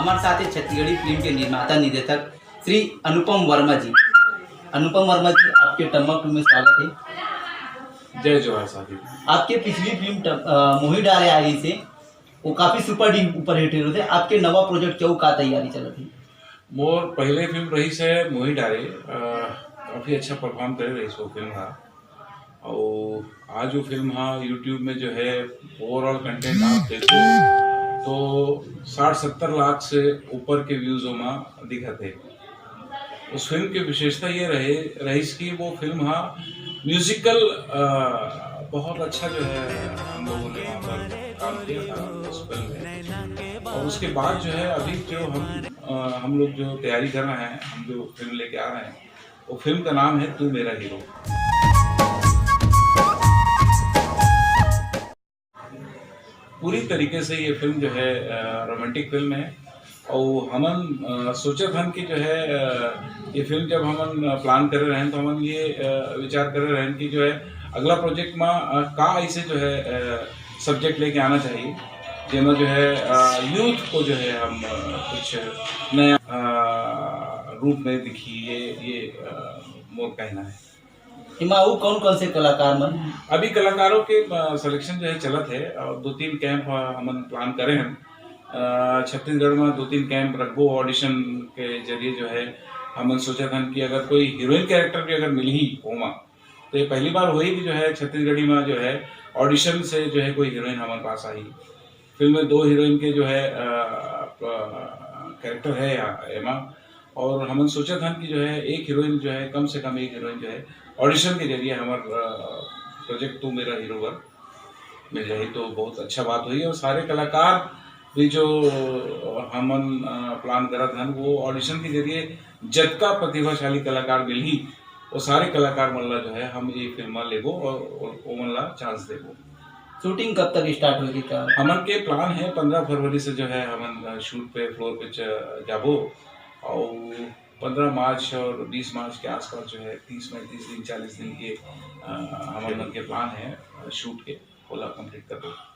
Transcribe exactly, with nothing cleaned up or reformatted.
हमारे साथ है छत्तीसगढ़ी फिल्म के निर्माता निर्देशक श्री अनुपम वर्मा जी। अनुपम वर्मा जी, आपके टम्मा फिल्म में स्वागत है। जय जोहार साथी। आपके पिछली फिल्म ट-, अ, मोही डारे आ रही से, वो काफी सुपर डुपर हिट रहे थे। आपके नवा प्रोजेक्ट क्या का तैयारी चलत है? मोर पहले फिल्म रही से मोही डारे, अ, काफी अच्छा परफॉर्म करे रही वो फिल्म हा। और आज वो फिल्म हा YouTube में जो है ओवरऑल कंटेंट आप देखो तो साठ सत्तर लाख से ऊपर के व्यूज ओमा दिखत है। उस फिल्म की विशेषता ये रहे रहीस कि वो फिल्म हा म्यूजिकल, अ, बहुत अच्छा जो है हम लोगों ने वहाँ पर काम किया था उस फिल्म में। और उसके बाद जो है अभी जो हम, अ, हम लोग जो तैयारी कर रहे हैं, हम जो फिल्म लेके आ रहे हैं, वो फिल्म का नाम है तू मेरा हीरो। पूरी तरीके से ये फिल्म जो है, अ, रोमांटिक फिल्म है। और हमन, अ, सोचत हन कि जो है, अ, ये फिल्म जब हमन, अ, प्लान करे रहन तो हमन ये, अ, विचार करे रहन कि जो है अगला प्रोजेक्ट में, अ, का ऐसे जो है, अ, सब्जेक्ट लेके आना चाहिए, जेमा जो है, अ, यूथ को जो है हम, अ, कुछ नया, अ, रूप में दिखी, ये, ये, अ, मोर कहना है। एमा अउ कौन कौन से कलाकार मन? अभी कलाकारों के, अ, सिलेक्शन जो है चलत है और दो तीन कैंप, अ, हमन प्लान करे हैं। अ, छत्तीसगढ़ में दो तीन कैंप रखबो, ऑडिशन के जरिए जो है हमन सोचत हन कि अगर कोई हीरोइन कैरेक्टर भी अगर मिलही ओमा, तो ये पहली बार होई कि जो है छत्तीसगढ़ी में जो है ऑडिशन से जो है कोई हीरोइन हमारे पास आई। फिल्म में दो हीरोइन के जो है, अ, अ, कैरेक्टर है यहाँ एमा, और हमन सोचत हन कि जो है एक हीरोइन जो है, कम से कम एक हीरोइन जो है ऑडिशन के जरिए हमार, अ, प्रोजेक्ट तू मेरा हीरो बर मिल जाही तो बहुत अच्छा बात होही। और सारे कलाकार भी जो हमन, अ, प्लान करत हन वो ऑडिशन के जरिए जतका प्रतिभाशाली कलाकार मिलही वो सारे कलाकार मन ला जो है हम ये फिल्म में लेबो और, और ओमन ला चांस देबो। शूटिंग कब तक स्टार्ट होगी का? हमन के प्लान है पन्द्रह फरवरी से जो है हमन, अ, शूट पे फ्लोर पे च-, जाबो और पन्द्रह मार्च और बीस मार्च के आसपास जो है तीस पैंतीस दिन, चालीस दिन के, अ, हमन मन के प्लान है, अ, शूट के, ओला कंप्लीट कर दो।